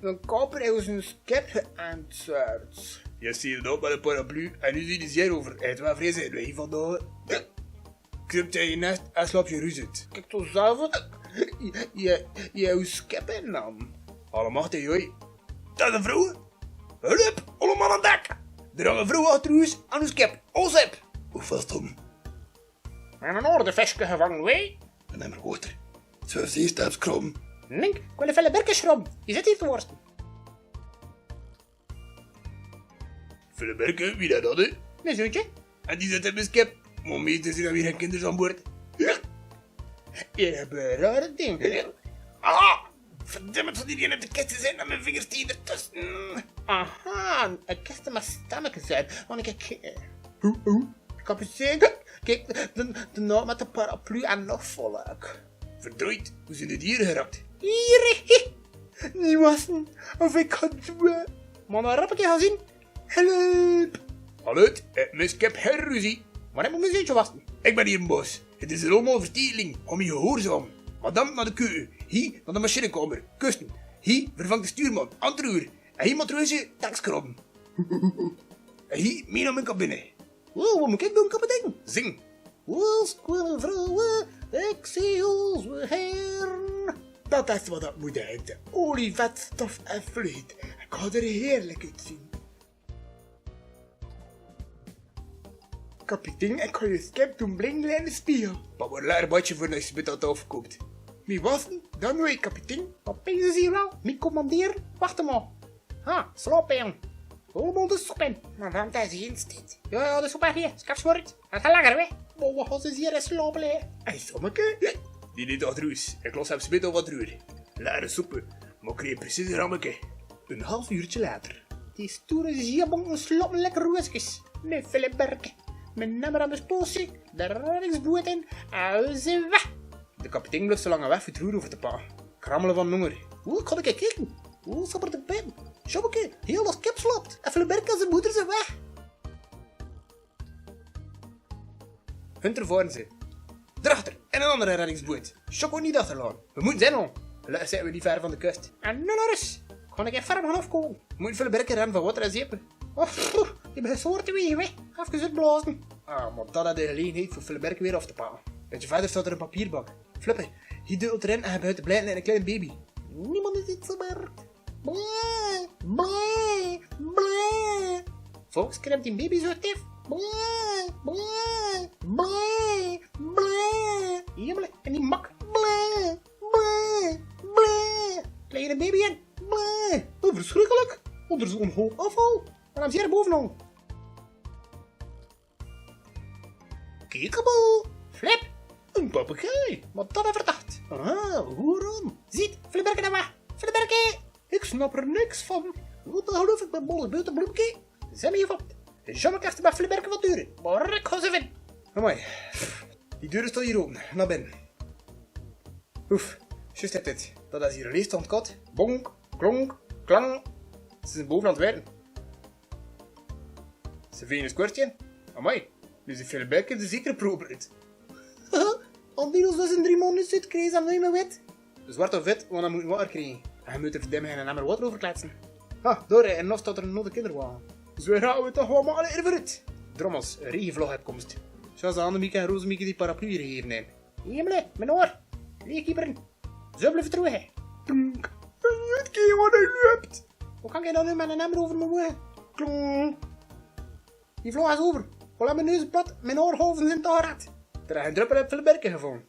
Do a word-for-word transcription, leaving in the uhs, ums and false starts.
Een koper haet oes skep geantwoord. Jao, zie, dao bie de paraplu. En noe zie de zier euver. Het waor vrees, hè, hie van dao. Kruup d'r in nao, en slaop d'r rust oet. Kiek toch zelf. Jao, jao, jao, oes skep en dan. Allemachtig, joi. Dao is 'n vrouw. Hulp, allemaol aan dek. D'r hangt 'n vrouw achter oes aan oes skep. Os op. Oes vas dan. En 'n orde veske gevange, wee? En emmer water. Zo zie je stapskrom. Nink, ik wil 'n velle berkesrom. Is het hier te worsten? Velle berke, wie dat, dat, hè? Een zoontje. En die zit in mijn skep. Mami, er zijn alweer geen kinders aan boord. Je hebt een raar ding. Ah! Verdomme, het zal hier geen uit de kist zijn en mijn vingers die ertussen. Aha, een kist mag stammen zijn. Want ik, eh, hoe, hoe? Kapitein, kiek, de, de naam met de paraplu en nog volk. Verdorie, hoe zien die hier geraakt? Hier, hi. Niet wassen, of ik ga doen. Maar dan rap ik je gaan zien. Help! Allee, eh, miss, ik heb geen ruzie. Waarom moet ik zo wachten? Ik ben hier een baas. Het is allemaal verdeling om je gehoorzaam. Madame naar de keuken, hier naar de machinekamer, kussen. Hier vervangt de stuurman, entreur. En hier matroosje, takskrabben. En hier mee naar mijn cabine. Wow, wat moet ik doen, kapitein? Zing. Oes kwelle vrouwe, ik zie oes heren. Dat is wat dat moet heten. Olievetstof en vleet. Ik ga er heerlijk uitzien. Kapitein, ik ga je skep doen blinken in de spiegel. Papa, laat een badje voor niks met dat afkoopt. Wie was het? Dan weer kapitein. Wat ben je hier wel? Mijn commandeer? Wacht maar. Ha, slapen. Allemaal de soep in. Maar waarom thuis hier in steeds? Ja, ja, de soep hier. Schaf voor het. Het gaat lekker, hè? Boah, wat is hier een slapen, hè? Hey, sommeke. Die niet achter u is. Ik los hem smid of wat ruur. Lekkere soep. Maar kreeg precies een rammeke. Een half uurtje later. Die stoere zeebonk slapen lekker rustig. Met velle berke. Met name aan de sposie. Daar is boet in. Auze weg. De kapitein blijft zo lang weg, vertrouwen over te pakken. Krammelen van honger. Hoe kan ik kijken? Hoe is het op de pen? Sjommeke, heel dat kip slaapt. En velle berke en zijn moeder zijn weg. Hunter, varen ze. Daarachter, en een andere reddingsboot. Sjok niet achterlaten. We moeten zijn al. Helaas zijn we niet ver van de kust. En nu naar rust. Kan ik even ferm gaan afkomen? Moet velle berke rennen van water en zeep. Oh, pff, ik ben zo te wegen weg. Afgezet blazen. Ah, maar dat had de gelegenheid voor velle berke weer af te pakken. Beetje verder staat er een papierbak. Flippen, hier doet er in en hij buiten blij en een klein baby. Niemand is iets waard. Bleh, bleh, bleh. Volgens krijgt die baby zo tef. Bleh, bleh, bleh, bleh. Jemmer, en die mak. Bleh, bleh, bleh. Kleine baby in. Bleh. Oh, verschrikkelijk. Oh, er is een hoop afval. En dan is hier bovenal. Kiekaboo. Flip. Een papegaai. Wat dat verdacht. Aha, hoe dan? Ziet, velle berke daar maar. Velle berke. Ik snap er niks van. Wat de geloof ik ben bolle buitenbloemke. Zijn we hier van? Zomaar krijgt bij velle berke wat duren. Maar ik ga ze vinden. Amai. Die deuren staan hier open. Naar binnen. Oef, juist het dit. Dat is hier een leegstand kot. Bonk, klonk, klang. Ze zijn boven aan het werken. Ze vinden een squirtje. Amai, deze velle berke is zeker proper uit. Al die los is een drie maanden zit, kreeg aan nemen wet. Zwart of wit, want dan moet je water krijgen. En hij moet er verdemmen en een emmer water over kletsen. Ha, door en nog staat er een nodig kinderwagen. Zo herhalen we toch allemaal alle ervert. Drommels, regenvlog op komst. Zo is de andere Mieke en Roze Mieke die paraplu hier geven hebben. Jemmer, mijn oor. Leeg keeper in. Zo blijft er weer. Tunk. Het keer wat hij loopt. Hoe kan ik dan nu met een emmer over mijn wagen? Klong. Die vlog is over. Voilà, mijn neus plat, mijn oorhoven zijn toch rat. Er is een druppel op velle berke gevonden.